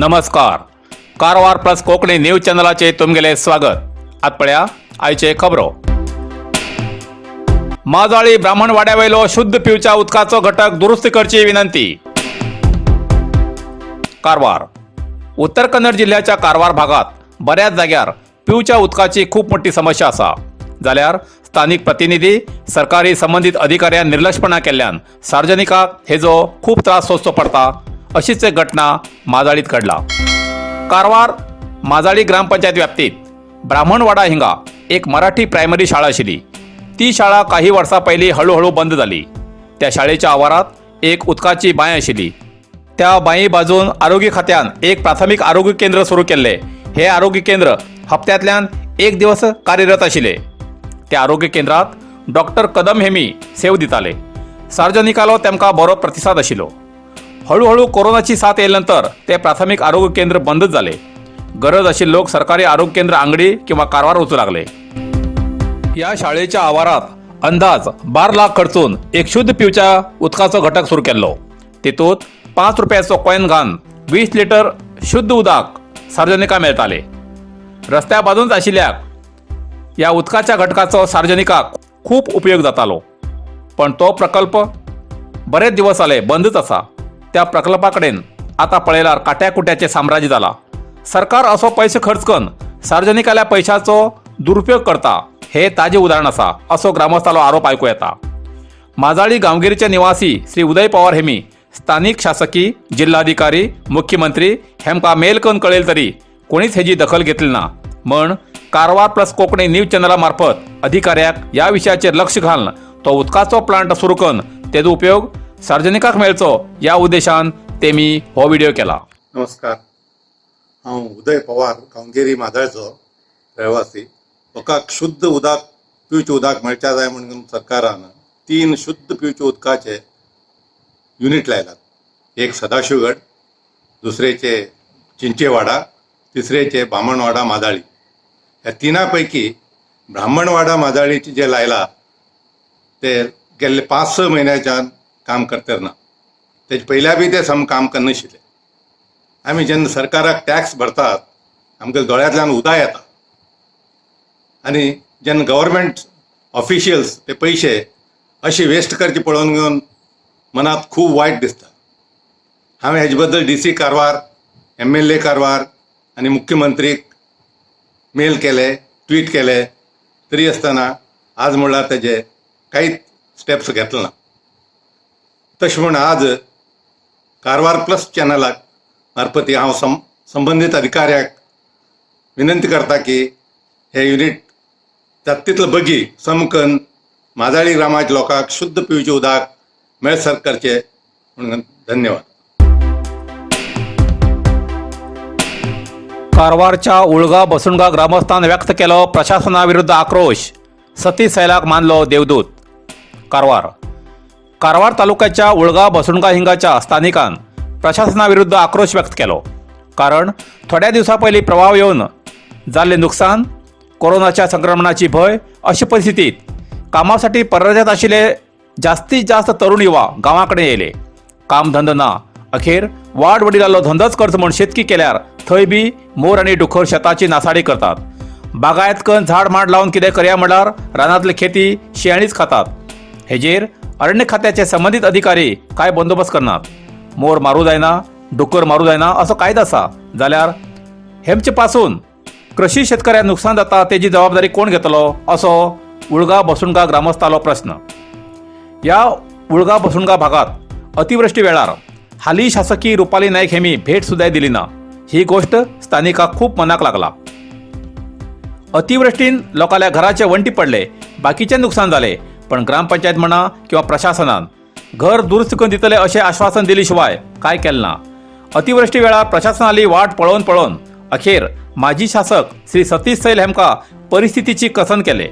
नमस्कार, Karwar plus Konkani news चॅनलाचे तुमगेले स्वागत. आत पळया आयचे खबरो. माजाळी ब्राह्मणवाड्यावयलो शुद्ध पिवच्या उदकाचो घटक दुरुस्त करची विनंती. कारवार, उत्तर कन्नड जिल्ह्याच्या कारवार भागात बऱ्याच जाग्यार पिवच्या उदकाची खूप मोठी समस्या आसा. जाल्यार स्थानिक प्रतिनिधी, सरकारी संबंदीत अधिकाऱ्यान निर्लक्षपणा केल्ल्यान सार्वजनिकाक हेजो खूब त्रास सोंसचो पडटा. अशीच एक घटना माजाळीत घडला. कारवार माजाळी ग्रामपंचायत व्याप्तीत ब्राह्मणवाडा हिंगा एक मराठी प्रायमरी शाळा आशिल्ली. ती शाळा काही वर्सां पयलीं हळूहळू बंद जाली. त्या शाळेच्या आवारात एक उदकाची बांय आशिल्ली. त्या बांयी बाजून आरोग्य खात्यान एक प्राथमीक आरोग्य केंद्र सुरू केल्लें. हे आरोग्य केंद्र हप्त्यांतल्यान एक दिवस कार्यरत आशिल्लें. त्या आरोग्य केंद्रात डॉक्टर कदम हेमी सेव दिताले. सार्वजनिकालो तेमकां बरो प्रतिसाद आशिल्लो. हळूहळू कोरोनाची साथ येयल्या नंतर ते प्राथमीक आरोग्य केंद्र बंदच जाले. गरज आशिल्ले लोक सरकारी आरोग्य केंद्र आंगडी किंवा कारवार वचूं लागले. या शाळेच्या आवारात अंदाज 12 लाख खर्चून एक शुद्ध पिवच्या उदकाचो घटक सुरू केल्लो. तितूंत 5 रुपयाचो कॉयन घालून 20 लिटर शुद्ध उदक सार्वजनिकां मेळटाले. रस्त्या बाजूनच आशिल्ल्याक ह्या उदकाच्या घटकाचो सार्वजनिकाक खूब उपयोग जातालो. पण तो प्रकल्प बरेच दिवस जाले बंदच आसा. त्या प्रकल्पा कडेन आतां पळयल्यार काट्याकुट्याचें साम्राज्य जाला. सरकार असो पयशे खर्च करून सार्वजनिकाल्या पैशाचो दुरुपयोग करता हे ताजें उदाहरण आसा, असो ग्रामस्थालो आरोप आयकूं येता. माजाळी गांवगिरीचे निवासी श्री उदय पवार हेमी स्थानीक शासकी, जिल्हाधिकारी, मुख्यमंत्री हेमकां मेल करून कळयल तरी कोणीच हेजी दखल घेतली ना म्हण कारवार प्लस कोंकणी न्यूज चॅनला मार्फत अधिकाऱ्याक ह्या विशयाचेर लक्ष घालून तो उदकाचो प्लांट सुरू करून तेजो उपयोग सार्वजनिकाक मेळचो ह्या उद्देशान तेमी हो व्हिडिओ केला. नमस्कार, हांव उदय पवार, गांवगिरी माजाळचो रहिवासी. लोकांक शुद्ध उदक, पिवचें उदक मेळच्या जाय म्हणून सरकारान तीन शुद्ध पिवचे उदकाचे युनीट लायलात. एक सदाशिवगड, दुसरेचे चिंचेवाडा, तिसरेचे बामणवाडा माजाळी. ह्या तिना पैकी ब्राह्मणवाडा माजाळीचे जे लायला ते गेल्ले 5-6 म्हयन्याच्यान काम करतर ना. तेजे पयल्या बी ते सम काम करनाशिल्ले. आमी जेन्ना सरकाराक टॅक्स भरतात, आमच्या दोळ्यांतल्यान उदक येता आनी जेन्ना गव्हर्मेंट ऑफिशियल्स ते पयशे अशे वेस्ट करचे पळोवन घेवन मनात खूब वायट दिसता. हांवें हेजे बद्दल DC Karwar, MLA Karwar आनी मुख्यमंत्रीक मेल केले, ट्वीट केले, तरी आसतना आज म्हणल्यार तेजे कांयच स्टेप्स घेतले ना. तशें म्हूण आज कारवार प्लस चॅनलाक मार्फती हांव संबंदीत अधिकाऱ्याक विनंती करता की हे युनीट जाता तितलो बेगी समकन माजाळी ग्रामाच्या लोकांक शुद्ध पिवचें उदक मेळसर करचें म्हणून. धन्यवाद. कारवारच्या उळगा बसुणगा ग्रामस्थान व्यक्त केलो प्रशासनाविरुद्ध आक्रोश. सतीश सैलाक मानलो देवदूत. कारवार, कारवार तालुक्याच्या उळगा बसुणगा हिंगाच्या स्थानिकान प्रशासनाविरुद्ध आक्रोश व्यक्त केलो. कारण थोड्या दिवसां पयलीं प्रवाह येवन जाल्लें नुकसान, कोरोनाच्या संक्रमणाची भंय अशे परिस्थितीत कामासाठी परराज्यात आशिल्ले जास्तीत जास्त तरुण युवा गांवा कडेन येयले. काम धंदो ना. अखेर वाड वडिलालो धंदोच करचो म्हूण शेतकी केल्यार थंय बी मोर आनी डुकर शेताची नासाडी करतात. बागायत करून झाड माड लावन कितें करया म्हणल्यार रानांतली खेती शियाळीच खातात. हेजेर अरण्य खात्याचे संबंदीत अधिकारी काय बंदोबस्त करनात. मोर मारू जायना, डुकर मारू जायना असो कायदो आसा. जाल्यार हेमचे पासून कृषी शेतकऱ्यांक नुकसान जाता, तेजी जबाबदारी कोण घेतलो, असो उळगा बसुणगा ग्रामस्थालो प्रस्न. ह्या उळगा बसुणगा भागात अतिवृष्टी वेळार हाली शासकीय रुपाली नायक हेमी भेट सुद्दां दिली ना. ही गोष्ट स्थानिकाक खूब मनाक लागला. अतिवृष्टीन लोकांल्या घराचे वण्टी पडले, बाकीचे नुकसान जाले, पण ग्रामपंचायत म्हणा किंवा प्रशासनान घर दुरुस्त करून दितले अशें आश्वासन दिली शिवाय काय केलें ना. अतिवृष्टी वेळार प्रशासनाली वाट पळोवन पळोवन अखेर माजी शासक श्री सतीश सैल हेमकां परिस्थितीची कसन केले.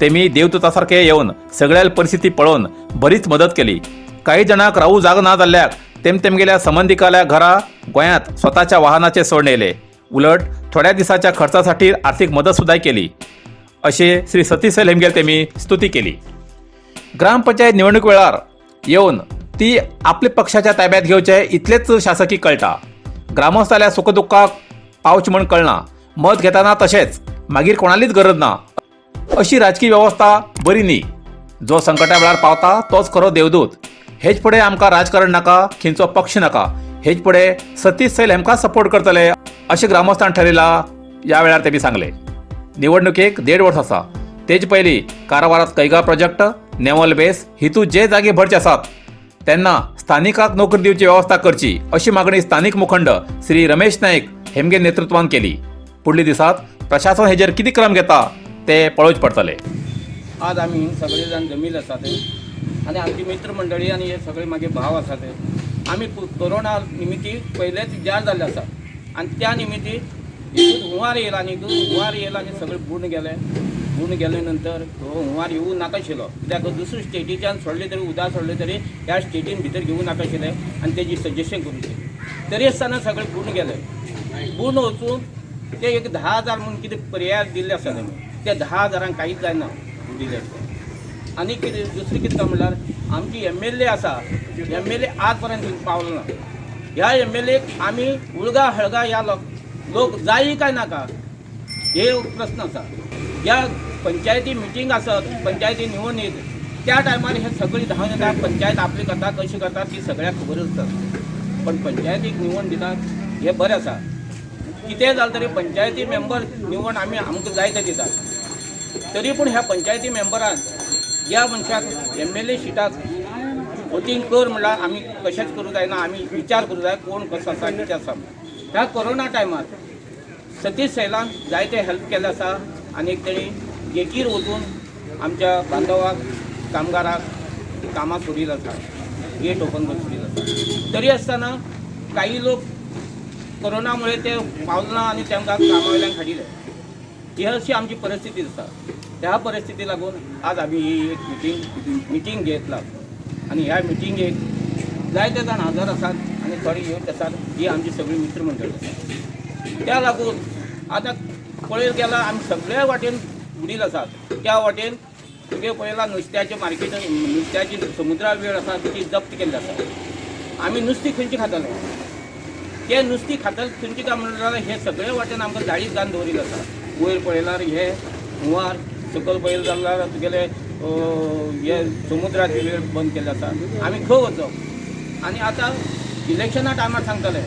तेमी देवदूता सारखे येवन सगळ्या परिस्थिती पळोवन बरीच मदत केली. काही जाणांक रावू जाग ना जाल्ल्याक तेम तेमगेल्या संबंदिकाल्या घरा गोंयांत स्वताच्या वाहनाचे सोडून येयले. उलट थोड्या दिसाच्या खर्चासाठी आर्थिक मदत सुद्दां केली, अशें श्री सतीश सैल हेमगेल तेमी स्तुती केली. ग्रामपंचायत निवडणूक वेळार येवन ती आपल्या पक्षाच्या ताब्यात घेवचे इतलेच शासकी कळटा. ग्रामस्थाल्या सुखदुख्खाक पावचें म्हण कळना. मत घेतना तशेंच मागीर कोणालीच गरज ना अशी राजकी वेवस्था बरी न्ही. जो संकटा वेळार पावता तोच खरो देवदूत. हेच फुडें आमकां राजकारण नाका, खंयचो पक्ष नाका. हेच फुडें सतीश सैल हेमकां सपोर्ट करतले अशें ग्रामस्थान ठरयलां. ह्या वेळार तेमी सांगलें, निवडणुकेक देड वर्स आसा. तेज पयलीं कारवारात कैगा प्रोजेक्ट, नेवल बेस हितू जे जागे भरचे आसात तेन्ना स्थानिकाक नोकरी दिवची वेवस्था करची अशी मागणी स्थानिक मुखंड श्री रमेश नाईक हेमगे नेतृत्वान केली. पुढली दिसात प्रशासन हेजेर कितें क्रम घेता ते पळोवचें पडटले. आज आमी सगळे जाण जमील आसा ते आनी आमची मित्रमंडळी आनी हे सगळे मागे भाव आसा ते आमी कोरोना निमित्ती पयलेच जार जाल्ले आसा आनी त्या निमित्ती हितून हुंवार येयला आनी हुंवार येयला आनी सगळे बुडून गेले. बुडून गेले नंतर हो हुंवार येवूं नाका आशिल्लो, कित्याक दुसरे स्टेटीच्यान सोडले तरी उदक सोडले तरी ह्या स्टेटीन भितर घेवूं नाका आशिल्लें आनी तेजी सजेशन करूचें. तरी आसतना सगळे बुडून गेले. बुडून वचून ते एक 10,000 म्हणून कितें पर्याय दिल्ले आसा तेमी, त्या 10,000 कांयच जायना बुडिल्ले. आनी कितें दुसरें कितें काय म्हणल्यार आमची एम एल ए आसा, एम एल ए आज पर्यंत पावलो ना. ह्या एम एल एक आमी उळगा हळगा ह्या लोक लोक जायी काय नाका हे एक प्रस्न आसा. ह्या पंचायती मिटींग आसत, पंचायती निवडून येत त्या टायमार हे सगळी धांवन येता. पंचायत आपली करता कशी करता ती सगळ्याक खबर आसता, पण पंचायतीक निवडून दितात हे बरें आसा. कितेंय जालें तरी पंचायती मेंबर निवड आमी आमकां जाय ते दितात. तरी पूण ह्या पंचायती मेंबरान ज्या मनशाक एम एल ए शिटाक वोटींग कर म्हणल्यार आमी कशेंच करूं जायना. आमी विचार करूं जाय कोण कसो आसा कितें आसा म्हूण. ह्या कोरोना टायमार सतीश सैलान जायते हेल्प केल्लें आसा आनी तेणी गेटीर वचून आमच्या बांधवाक कामगाराक कामां सोडील आसा, गेट ओपन करून सोडील आसा. तरी आसतना काही लोक कोरोनामुळे ते पावले ना आनी तांकां कामा वयल्यान काडिल्ले. ही अशी आमची परिस्थिती आसा. त्या परिस्थिती लागून आज आमी ही एक मिटींग घेतला आनी ह्या मिटिंगेक जायते जाण हजर आसात आनी थोडे येवचे आसात. ही आमची सगळी मित्रमंडळी आसा. त्या लागून आतां पळयत गेल्यार आमी सगळे वाटेन बुडील आसात. त्या वाटेन तुगे पळयला नुस्त्याचें मार्केट, नुस्त्याची समुद्रा वेळ आसा ती जप्त केल्ली आसा. आमी नुस्तीं खंयची खातले? ते नुस्तीं खातले खंयची काय म्हणल्यार हे सगळे वाटेन आमकां जाळीच घालून दवरिल्लें आसा. वयर पळयल्यार हे हुंवार, सकयल पळयले जाल्यार तुगेले हे समुद्राची वेळ बंद केल्ली आसा. आमी खंय वचप? आनी आतां इलेक्शना टायमार सांगतले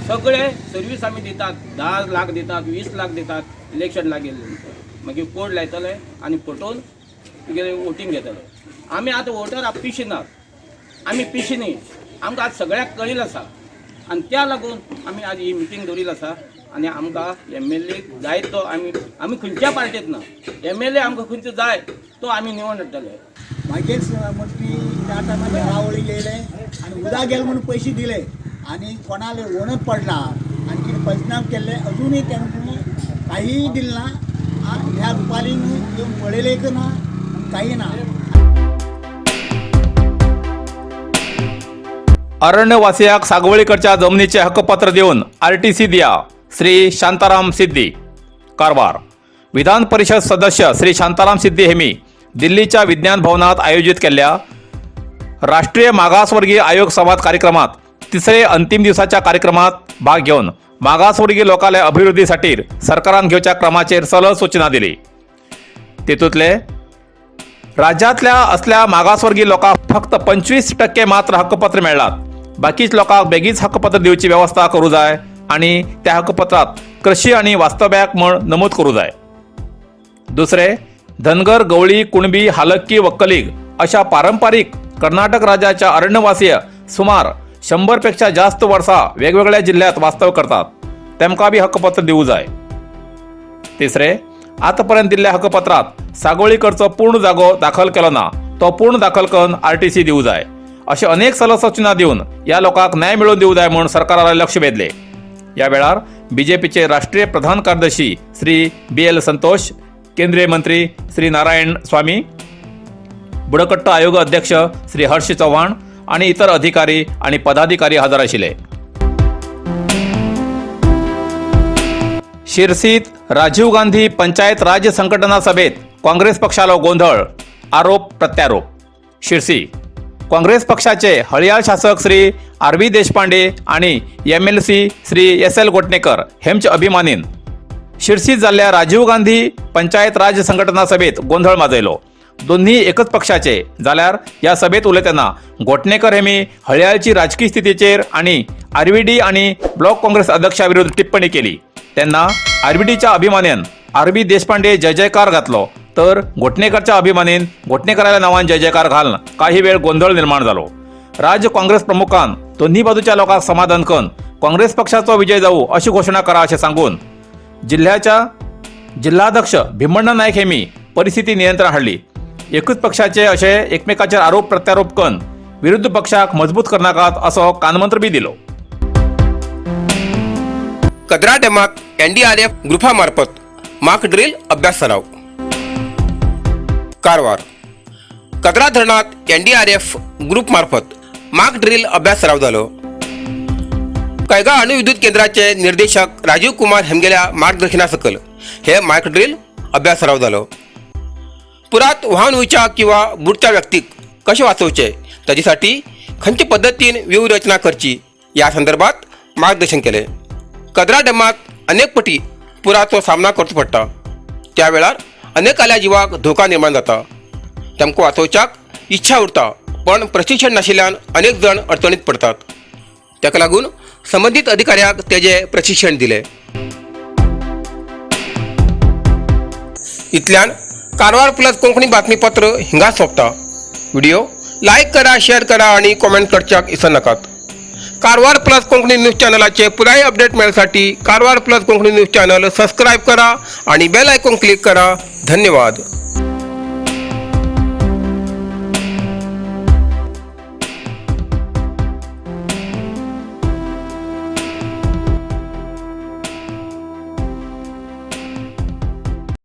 सगळे सर्वीस आमी दितात, 10 लाख दितात, 20 लाख दितात. इलेक्शन लागेल मागीर कोड लायतले आनी फटोवन तुगेले वोटींग घेतले. आमी आतां वोटर पिशी नात, आमी पिशी न्ही. आमकां आज सगळ्याक कळील आसा आनी त्या लागून आमी आज ही मिटींग दवरिल्ली आसा. आनी आमकां एम एल ए जाय तो आमी आमी खंयच्या पार्टीत ना, एम एल ए आमकां खंयचो जाय तो आमी निवडून हाडटले. मागीर म्हणटी त्या टायमार येणावळी येयले आनी उदक गेले म्हणून पयशे दिले आनी कोणाले वणत पडला आनी कितें पंचनाम केल्ले अजुनूय तांणी काहीय दिलें ना. ह्या रुपालीन येवन पळयलेंक ना, काही ना. अरण्यवासियाक सागवळीकडच्या जमनीचे हक्कपत्र देऊन आरटीसी दिया, श्री शांताराम सिद्धी. कारवार. विधान परिषद सदस्य श्री शांताराम सिद्धी हेमी दिल्लीच्या विज्ञान भवनात आयोजित केल्ल्या राष्ट्रीय मागासवर्गीय आयोग संवाद कार्यक्रमात तिसरे अंतिम दिवसाच्या कार्यक्रमात भाग घेवन मागासवर्गीय लोकांल्या अभिवृद्धीसाठी सरकारान घेवच्या क्रमाचेर सलग सूचना दिली. तेतूंतले राज्यातल्या असल्या मागासवर्गीय लोकांक फक्त 25% मात्र हक्कपत्र मेळ्ळात. बाकीच लोकांक बेगीच हक्कपत्र दिवची वेवस्था करूं जाय आनी त्या हक्कपत्रात कृषी आनी वास्तव्याक म्हण नमूद करूं जाय. दुसरे, धनगर, गवळी, कुणबी, हालक्की, वक्कलिग अशा पारंपरिक कर्नाटक राज्याच्या अरण्यवासीय सुमार 100 पेक्षा जास्त वर्सां वेगवेगळ्या जिल्ह्यात वास्तव्य करतात, तेमकां बी हक्कपत्र दिवू जाय. तिसरे, आतापर्यंत दिल्ल्या हक्कपत्रात सागोळीकडचो पूर्ण जागो दाखल केलो ना, तो पूर्ण दाखल करून आरटीसी दिवू जाय. अशे अनेक सल्लो सूचना दिवन ह्या लोकांक न्याय मेळोवन दिवू जाय म्हूण सरकाराला लक्ष वेधले. या वेळार बीजेपीचे राष्ट्रीय प्रधान कार्यदर्शी श्री बी एल संतोष, केंद्रीय मंत्री श्री नारायण स्वामी, बुडकट्ट आयोग अध्यक्ष श्री हर्ष चव्हाण आणि इतर अधिकारी आणि पदाधिकारी हजर आशिल्ले. शिरसीत राजीव गांधी पंचायत राज्य संघटना सभेत काँग्रेस पक्षालो गोंधळ, आरोप प्रत्यारोप. शिरसी. काँग्रेस पक्षाचे हळयाळ शासक श्री आर व्ही देशपांडे आणि M L C Shri S L Gotnekar हेमचे अभिमानीन शिरसीत जाल्ल्या राजीव गांधी पंचायत राज संघटना सभेत गोंधळ माजयलो. दोन्ही एकच पक्षाचे जाल्यार ह्या सभेत उलयतना गोटणेकर हेमी हळयाळची राजकी स्थितीचेर आनी आरव्हीडी आनी ब्लॉक काँग्रेस अध्यक्षा विरुद्ध टिप्पणी केली. तेन्ना आरव्हीडीच्या अभिमान्यान आर व्ही देशपांडे जय जयकार घातलो तर घोटणेकरच्या अभिमानीन घोटणेकराच्या नांवान जय जयकार घालून काही वेळ गोंधळ निर्माण जालो. राज्य काँग्रेस प्रमुखान दोन्ही बाजूच्या लोकांक समाधान करून काँग्रेस पक्षाचो विजय जावू अशी घोशणा करा अशें सांगून जिल्ह्याच्या जिल्हाध्यक्ष भीमण्णा नायक हेमी परिस्थिती नियंत्रण हाडली. एकूच पक्षाचे अशे एकमेकाचेर आरोप प्रत्यारोप करून विरुद्ध पक्षाक मजबूत करनाकात असो कानमंत्र बी दिलो. कदरा डॅमाक एनडीआरएफ ग्रुपा मार्फत माक ड्रिल अभ्यास सराव. कारवार कदरा धरणात एनडीआरएफ ग्रुप मार्फत माक ड्रिल अभ्यास सराव जालो. कैगा अणुविद्युत केंद्राचे निर्देशक राजीव कुमार हेमगेल्या मार्गदर्शना सकल हे माक ड्रिल अभ्यास सराव जालो. पुरात व्हांवन वयच्या किंवा बुडत्या व्यक्तीक कशें वाचोवचें, ताजे खंयचे पद्दतीन व्यूहरचना करची ह्या संदर्भात मार्गदर्शन केलें. कदरा डॅमात अनेक पटी पुराचो सामना करचो पडटा. त्या वेळार अनेकाल्या जिवाक धोका निर्माण जाता. तांकां वाचोवच्याक इच्छा उरता, पण प्रशिक्षण नाशिल्ल्यान अनेक जण अडचणीत पडतात. ताका लागून संबंदीत अधिकाऱ्याक तेजे प्रशिक्षण दिलें. इतल्यान कारवार प्लस कोंकणी बातमीपत्र हिंगा सोंपता. व्हिडिओ लायक करा, शेअर करा आणि कॉमेंट करच्याक इसर नाकात. कारवार प्लस कोंकणी न्यूज चॅनलाचे पुराय update मेळसाठी Karwar plus Konkani news channel subscribe करा आणि बेल आयकॉन क्लिक करा. धन्यवाद.